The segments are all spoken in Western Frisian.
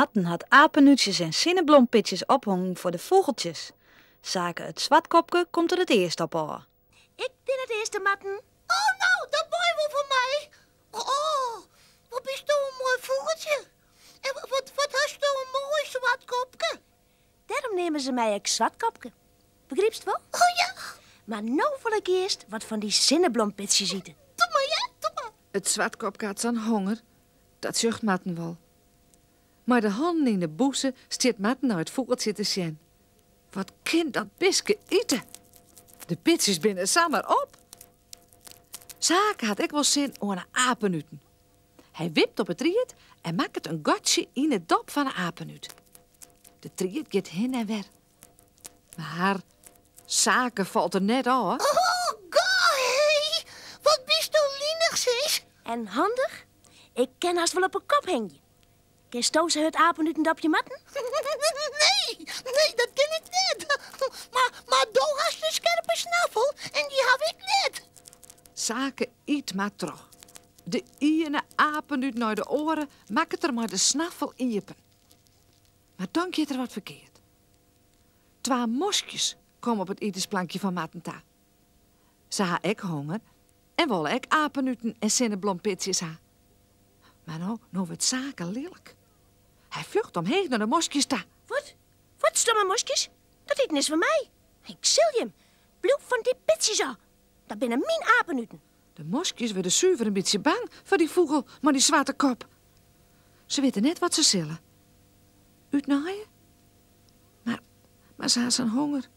Marten hat apenútsjes en sinneblompitsjes ophongen foar de fûgeltsjes. Sake it swartkopke komt der it earst op ôf. Ik bin it earste, Marten. Oh, no, dat mei wol fan my. Oh, wat bisto in moai fûgeltsje. En wat, wat hasto in moai swart kopke. Dêrom neame se my ek Swartkopke. Begrypst wol? Oh ja. Mar no wol ik earst wat fan dy sinneblompitsjes ite. Doe mar, ja, doe mar. It swartkopke hat sa'n honger, dat sjocht Marten wol. Mei de hannen yn 'e bûse stiet Marten nei it fûgeltsje te sjen. Wat kin dat bistke ite? De pitsjes binne samar op. Sake hat ek wol sin oan 'e apenuten. Hy wipt op 'e tried en makket in gatsje yn 'e dop fan 'e apenút. De tried giet hin en wer. Mar Sake falt der net ôf. Oh, goh, hé! Wat bisto linich, sis. En handich? Ik kin hast wol op 'e kop hingje. Kinsto sa hurd apenuten dopje, Marten? Nee, nee, dat kin ik net. Mar, mar do hast in skerpe snaffel en dy haw ik net. Sake yt mar troch. De iene apenút nei de oare makket er mei de snaffel iepen. Mar dan giet der wat ferkeard. Twa moskjes komme op it itensplankje fan Marten ta. Se ha ek honger en wolle ek apenuten en sinneblompitsjes ha. Mar no, no wurdt Sake lilk. Hy fljocht omheech nei de moskjes ta. Wat? Wat, stomme moskjes? Dat iten is fan my. Ik sil jim. Bliuw fan dy pitsjes ôf. Dat binne myn apenuten. De moskjes wurde suver in bytsje bang foar dy fûgel mei dy swarte kop. Se witte net wat se sille. Útnaaie? Mar, mar se ha sa'n honger.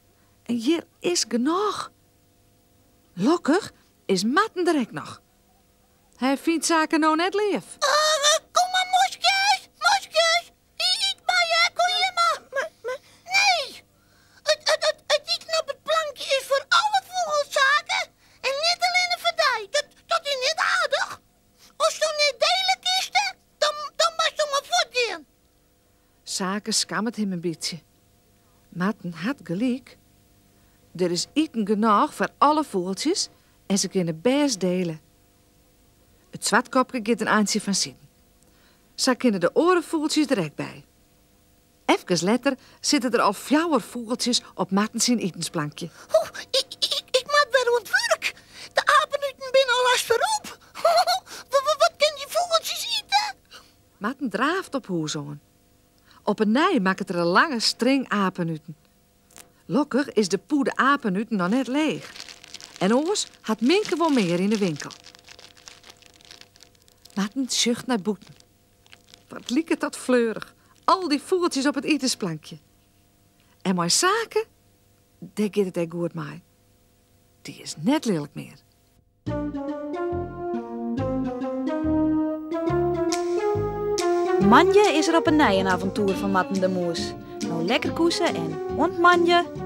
En hjir is genôch. Lokkich is Marten der ek noch. Hy fynt Sake no net leaf. Kom mar, moskjes, moskjes. Yt mar, ja, kom hjir mar. Mar, nee, it, it, it, it iten op it plankje is foar alle fûgels, Sake, en net allinne foar dy. Dat, dat is net aardich. Asto net dele kinst, dan, dan moatsto mar fuortgean. Sake skammet him in bytsje. Marten hat gelyk. Der is iten genôch foar alle fûgeltsjes en se kinne bêst dele. It swartkopke giet in eintsje fansiden. Sa kinne de oare fûgeltsjes der ek by. Efkes letter sitte der al fjouwer fûgeltsjes op Marten syn itensplankje. Oh, ik, ik, ik moat wer oan it wurk. De apenuten binne al hast wer op. Wat kin dy fûgeltsjes ite? Marten draaft op hûs oan. Op 'e nij makket er in lange string apenuten. Lokkich is de pûde apenuten noch net leech. En oars hat Minke wol mear yn 'e winkel. Marten sjocht nei bûten. Wat liket dat fleurich, al dy fûgeltsjes op it itensplankje. En mei Sake, dêr giet it ek goed mei. Dy is net lilk mear. Moandei is der op 'e nij in aventoer fan Marten de Mûs. No lekker koese en oant moandei!